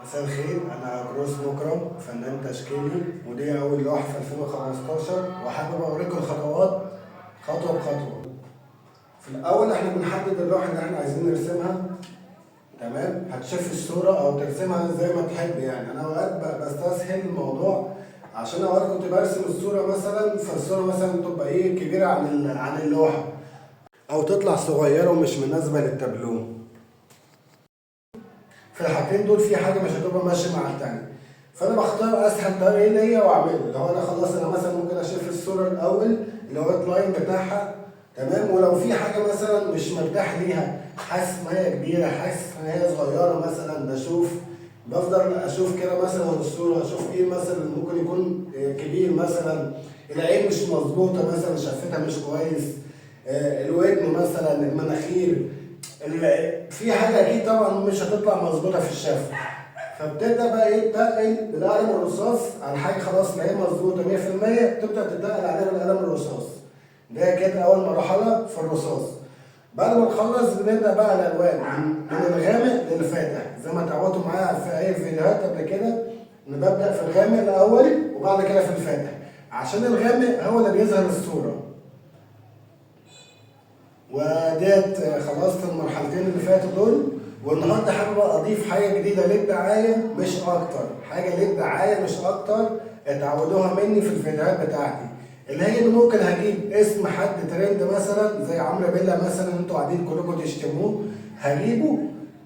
مساء الخير، انا كروس مكرم، فنان تشكيلي، ودي اول لوحة في 2015، وحابب اوريكم الخطوات خطوة بخطوة. في الاول احنا بنحدد اللوحة اللي احنا عايزين نرسمها، تمام؟ هتشوف الصورة او ترسمها زي ما تحب. انا اوقات بستسهل الموضوع، عشان اوقات كنت برسم الصورة مثلا، فالصورة مثلا تبقى كبيرة عن اللوحة، او تطلع صغيرة ومش مناسبة للتابلو. في الحاجتين دول في حاجة مش هتبقى ماشية مع التانية، فأنا بختار أسهل طريقة ليا وأعمله. لو أنا خلاص أنا مثلا ممكن أشوف الصورة الأول اللي هو اللاين بتاعها، تمام؟ ولو في حاجة مثلا مش مرتاح ليها، حاسس إن هي كبيرة، حاسس إن هي صغيرة مثلا، بفضل أشوف كده مثلا الصورة، أشوف إيه مثلا ممكن يكون كبير، مثلا العين مش مظبوطة، مثلا شفتها مش كويس، الودن مثلا، المناخير، في حاجة أكيد طبعا مش هتطلع مظبوطة في الشفة. فبتبدأ بقى تتقل بالقلم الرصاص على حاجة خلاص ما هي مظبوطة مية في المية، تبدأ تتقل عليها بالقلم الرصاص. ده كده أول مرحلة في الرصاص. بعد ما نخلص بنبدأ بقى الألوان من الغامق للفاتح، زي ما اتعودتوا معايا في أي فيديوهات قبل كده، إن ببدأ في الغامق الأول وبعد كده في الفاتح، عشان الغامق هو اللي بيظهر الصورة. وديت خلصت المرحلتين اللي فاتوا دول، والنهارده حابب اضيف حاجة جديدة للدعايه مش اكتر، حاجة للدعايه مش اكتر اتعودوها مني في الفيديوهات بتاعتي، اللي هي ان ممكن هجيب اسم حد ترند مثلا زي عمرو بيلا مثلا، انتوا قاعدين كلكم تشتموه، هجيبه،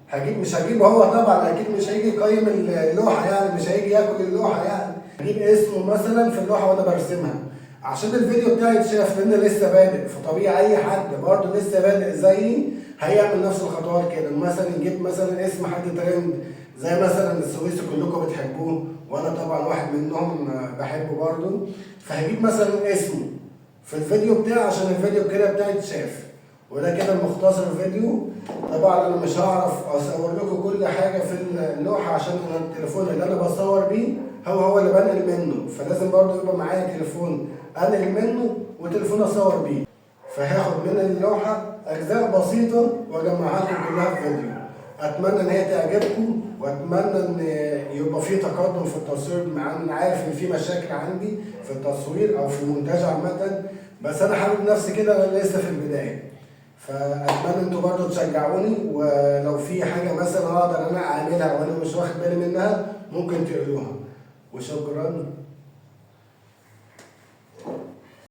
هجيب مش هجيبه هو طبعا اكيد مش هيجي يقيم اللوحة، مش هيجي ياكل اللوحة، هجيب اسمه مثلا في اللوحة وانا برسمها عشان الفيديو بتاعي يتشاف، لان لسه بادئ. فطبيعي اي حد برضه لسه بادئ زيي هيعمل نفس الخطوات كده، مثلا نجيب مثلا اسم حد ترند زي مثلا السويسي كلكم بتحبوه، وانا طبعا واحد منهم بحبه برضه، فهجيب مثلا اسمه في الفيديو بتاعي عشان الفيديو كده بتاعي يتشاف. وده كده مختصر الفيديو. طبعا انا مش هعرف اصور لكم كل حاجة في اللوحة عشان انا التليفون اللي انا بصور بيه هو اللي بنقل منه، فلازم برضه يبقى معايا تليفون انقل منه وتليفون اصور بيه، فهاخد من اللوحة اجزاء بسيطة واجمعها لكم كلها في فيديو. اتمنى ان هي تعجبكم، واتمنى ان يبقى في تقدم في التصوير، مع ان عارف ان في مشاكل عندي في التصوير او في المونتاج عامة، بس انا حابب نفسي كده، انا لسه في البداية. فاتمنى انتوا برضو تشجعوني، ولو في حاجة مثلا اقدر انا اعملها وانا مش واخد بالي منها ممكن تقولوها. وشكرا.